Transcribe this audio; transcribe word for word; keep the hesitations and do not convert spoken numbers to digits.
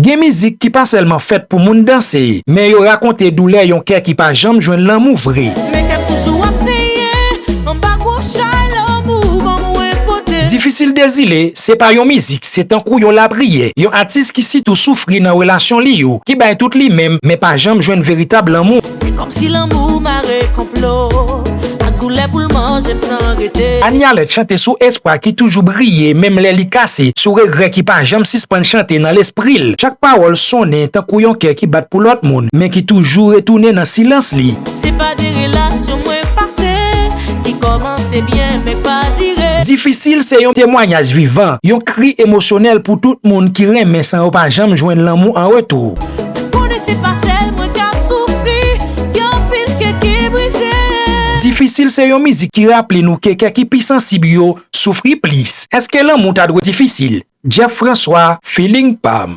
Gen mizik ki pa sèlman fèt pou moun danse, men yo rakonte doulè yon kè ki pa janm jwenn lanmou vre. Men kè m toujou ap senyen anba gwo chay lanmou ban mwen pote. Difisil Dezile se pa yon mizik, se tankou yon lapriyè. Yon atis ki sitou soufri nan relasyon li yo, ki bay tout li menm, men pa janm jwenn veritab lanmou. Se kòmsi lanmou mare konplo ak doulè pou l manje m san rete. Anialette chante sou espwa ki toujou briye menm lè li kase, sou regrè ki pa janm sispann chante nan lespri l. Chak pawòl sonnen tankou yon kè ki bat pou lòt moun, men ki toujou retounen nan silans li. Se pa de relasyon mwen pase ki kòmanse byen men pa dire. Difisil se yon temwayaj vivan, yon kri emosyonèl pou tout moun ki renmen san yo pa janm jwenn lanmou an retou. Konnen se pa sèl mwen k ap soufri, gen anpil kè ki brize. Difisil se yon mizik ki raple nou ke kè ki pi sansib yo soufri plis. Èske lanmou ta dwe difisil? Jeff François, Feeling Pam.